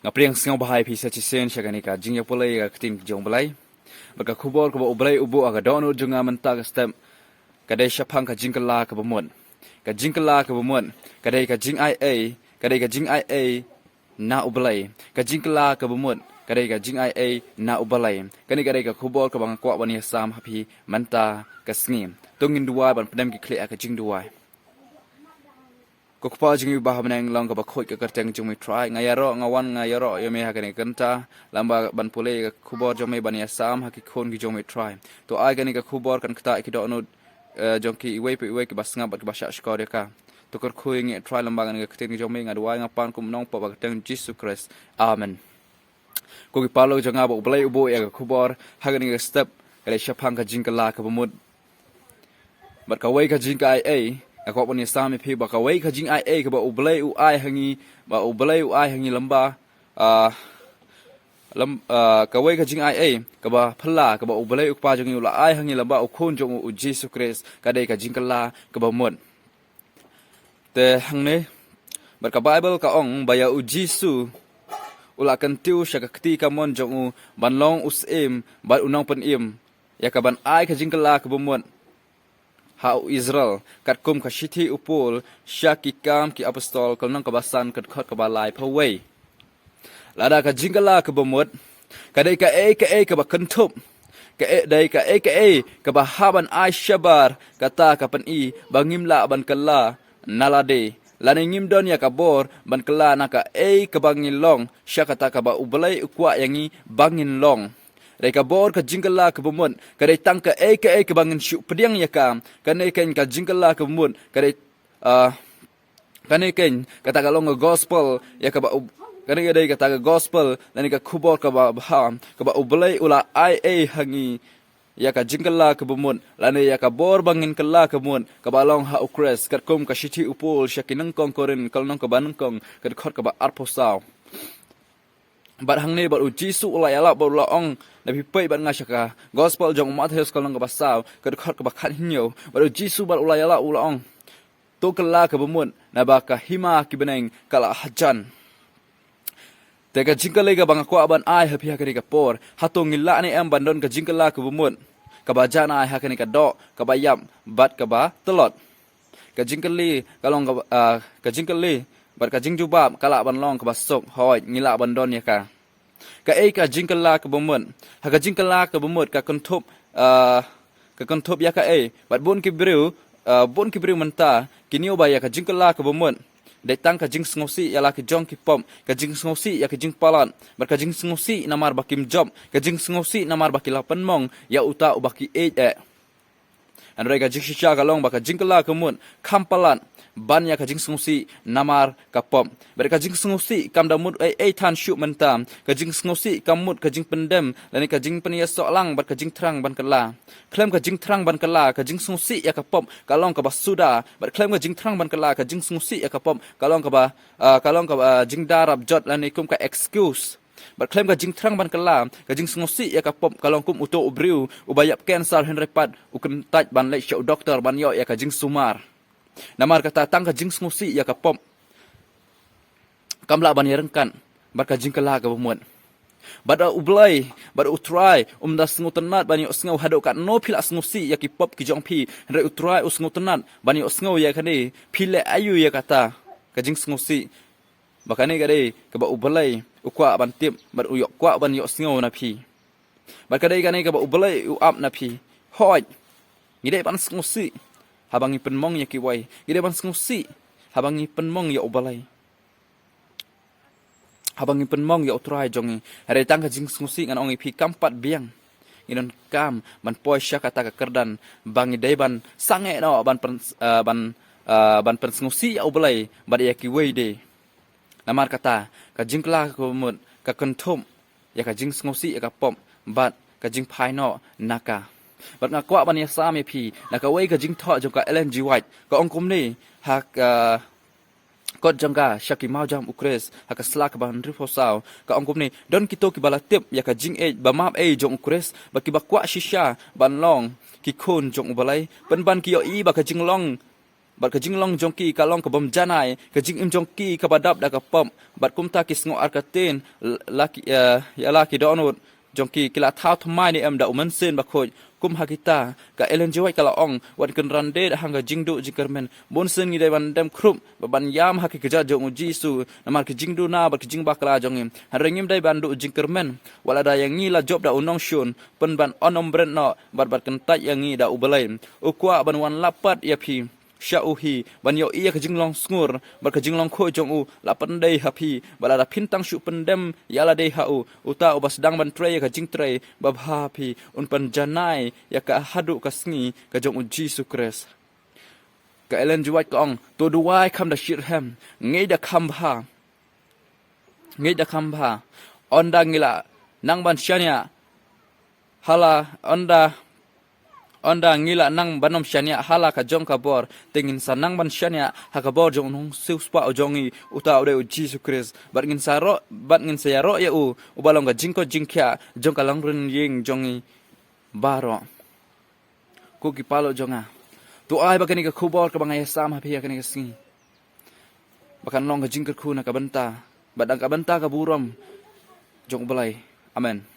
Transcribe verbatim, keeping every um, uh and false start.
Nga pdiang sngewbha ïa phi sa shisien sha kane ka jingïapule ïa ka ktien jong U Blei. Bad ka khubor kaba U Blei u buh ha ka dohnud jong nga mynta ka step ka dei shaphang ka jingkylla kaba mut. Ka jingkylla kaba mut ka dei ka jingai ei, ka dei ka jingai ei na U Blei. Ka jingkylla kaba mut ka dei ka jingai ei na U Blei. Kane ka dei ka khubor kaba nga kwah ban ïasam ha phi mynta ka sngi. To ngin duwai ban pyndonkam ki khlieh ha ka jingduwai. Ko Kpa jong ngi uba ha bneng, long kaba khuid ka kyrteng jong me Trai. Nga ïaroh, nga wan, nga ïaroh ïa me ha kane ka kynta, lem bad ban pule ka khubor jong me, ban ïasam ha ki khun ki jong me Trai. To ai kane ka khubor kan ktah ïa ki dohnud, eh, jong ki iwei pa iwei kiba sngap bad kiba shahshkor ïa ka. To kyrkhu ïa ngi Trai lem bad kane ka ktien ki jong me, nga duwai nga pan kum u nongpop ha ka kyrteng Jisu Khrist. Amen. Ko ki paralok jong nga, ba U Blei u buh ïa ka khubor ha kane ka step ka dei shaphang ka jingkylla kaba mut. Bad kawei ka jingai ei, nga kwah ban ïasam ïa phi ba kawei ka jingai ei kaba U Blei u ai ha ngi, ba U Blei u ai ha ngi lem bad, ah, lem, ah, kawei ka jingai ei kaba phylla kaba U Blei U Kpa jong ngi u la ai ha ngi lem bad U Khun jong u, U Jisu Khrist, ka dei ka jingkylla kaba mut. Te hangne, bad ka Baibl ka ong ba ïa U Jisu u la kyntiew sha ka kti kamon jong u ban long u syiem bad u nongpynim ïa kaban ai ka jingkylla kaba mut ha u Israel, katkum ka shithi u Paul sha ki Kam ki Apostol, ka lynnong kaba san, ka dkhot kaba laiphew wei. Lada ka jingkylla kaba mut ka dei kaei kaei kaba kynthup, ka e-, dei kaei kaei kaba hap ban ai shabar, kata ka pyni ba ngim lah ban kylla na lade, lane ngim don ïa ka bor ban kylla na kaei kaba ngi long sha kata kaba U Blei u kwah ïa ngi ba ngin long. Dei ka bor ka jingkylla kaba mut ka dei tang kaei kaei kaba ngin shu pdiang ïa ka. Kane keiñ ka jingkylla kaba mut ka dei, ah, kane keiñ kata ka long ka gospel ïa kaba U-, kane ka dei kata ka gospel lane ka khubor kaba bha kaba U Blei u la ai ei ha ngi, ïa ka jingkylla kaba mut lane ïa ka bor ba ngin kylla kaba mut kaba long ha U Khrist, katkum ka shithi u Paul sha ki nyngkong Korinth, ka lynnong kaba nyngkong, ka dkhot kaba arphew saw. Bad hangne bad U Jisu u la ïalap bad u la ong, na phi peit bad nga sha ka gospel jong u Mathaios, ka lynnong kaba saw, ka dkhot kaba khathynñiew, bad U Jisu bad u la ïalap u la ong, to kylla kaba mut, naba ka hima ki bneng ka la hajan. Te ka jingkylli kaba nga kwah ban ai ha phi ha kane ka por, hato ngi lah ne em ban don ka jingkylla kaba mut, kaba jan ai ha kane ka doh kaba ïap bad kaba tlot? Ka jingkylli ka long kaba, ah, ka jingkylli bad ka jingjubab ka lah ban long kaba suk, hooid, ngi lah ban don ïa ka. Kaei ka jingkylla kaba mut? Ha ka jingkylla kaba mut ka kynthup, ah, ka kynthup ïa kaei? Bad bun ki briew, ah, bun ki briew mynta ki ñiew ba ïa ka jingkylla kaba mut dei tang ka jingsngewsih ïa la ki jong ki pop, ka jingsngewsih ïa ki jingpalat, bad ka jingsngewsih namar ba kim jop, ka jingsngewsih namar ba ki la pynmong ïa uta uba ki ïeit eh. Hynrei ka jingshisha ka long ba ka jingkylla kaba mut kham palat ban ïa ka jingsngewsih namar ka pop. Bad ka jingsngewsih kam da mut ei ei than shuh mynta. Ka jingsngewsih kam mut ka jingpyndem lane ka jingpynïasoh lang bad ka jingthrang ban kylla. Khlem ka jingthrang ban kylla, ka jingsngewsih ïa ka pop ka long kaba suda. Bad khlem ka jingthrang ban kylla, ka jingsngewsih ïa ka pop ka long kaba, ah, ka long kaba, ah, jingdarap jot lane kum ka excuse. Bad khlem ka jingthrang ban kylla, ka jingsngewsih ïa ka pop ka long kum uto u briew uba ïap cancer hynrei pat u kyntait ban leit sha u doktor ban ïoh ïa ka jingsumar. Namar kata tang ka jingsngewsih ïa ka pop kam lah ban ïaryngkat bad ka jingkylla kaba mut. Bad U Blei, bad U Trai, um da sngewtynnat ban ïohsngew haduh katno phi la sngewsih ïa ki pop ki jong phi, hynrei U Trai u sngewtynnat ban ïohsngew ïa kane, phi leh aïu ïa kata ka jingsngewsih. Ba kane ka dei kaba U Blei u kwah ban tip bad u ïoh kwah ban ïohsngew na phi. Bad ka dei kane kaba U Blei u ap na phi. Hooid, ngi dei ban sngewsih haba ngi pynmong ïa kiwei. Ngi dei ban sngewsih haba ngi pynmong ïa U Blei, haba ngi pynmong ïa U Trai jong ngi. Hynrei tang ka jingsngewsih, ngan ong ïa phi, kam pat biang. Ngi donkam ban poi sha kata ka kyrdan ba ngi dei ban sangeh noh ban pyn-, ah, ban, ah, ban pynsngewsih ïa U Blei bad ïa kiwei de. Namar kata ka jingkylla kaba mut ka kynthup ïa ka jingsngewsih ïa ka pop bad ka jingphai noh na ka. Bad nga kwah ban ïasam ïa phi na kawei ka jingthoh jong ka Ellen G. White, ka ong kumne ha ka kot jong ka sha ki mawjam U Khrist ha ka sla kaba hynriewphew saw, ka ong kumne: Don kito kiba la tip ïa ka jingïeit ba map ei jong U Khrist, ba kiba kwah shisha ban long ki khun jong U Blei, pynban ki ïohi ba ka jinglong Bad ka jinglong jong ki ka long ka bym janai, ka jingim jong ki kaba dap da ka pop. Bad kumta ki sngew artatien, la ki, eh, ïa la ki dohnud jong ki, ki la thaw thymmai ne em da u Mynsiem Bakhuid. Kum ha kita, ka Ellen G. White ka la ong, wat kynran de da hang ka jingduh jingkyrmen. Bunsien ngi dei ban dem khrup, bad ban ïam ha ki kjat jong u Jisu, namar ki jingduna, bad ki jingbakla jong ngi. Hynrei ngim dei ban duh jingkyrmen. Wat lada ïa ngi la jop da u nongshun, pynban ym bret noh, bad bad kyntait ïa ngi da u Blei. U kwah ban wan lap pat ïa phi sha u hi, ban ïohi ïa ka jinglong sngur, bad ka jinglong khuid jong u, la pyndei ha phi, bad lada phin tang shu pyndem ïa lade ha u, uta uba sdang ban trei ïa ka jingtrei babha ha phi, un pynjanai ïa ka haduh ka sngi ka jong u Jisu Khrist. Ka Ellen G. White ka ong, to duwai kham da shitrhem, ngeit da kham bha. Ngeit da kham bha. Ynda ngi la nang ban shaniah ha la, ynda, ynda ngi la nang ban ym shaniah ha la ka jong ka bor, te ngin sa nang ban shaniah ha ka bor jong u Nongsiewspah u jong ngi, uta u dei u Jisu Khrist. Bad ngin sa ïaroh, bad ngin sa ïaroh ïa u, uba long ka jingkoit jingkhiah jong ka longrynieng jong ngi baroh. Ko ki paralok jong nga, to ai ba kane ka khubor kaba nga ïasam ha phi ha kane ka sngi, ba kan long ka jingkyrkhu na ka bynta, bad na ka bynta ka burom jong u Blei. Amen.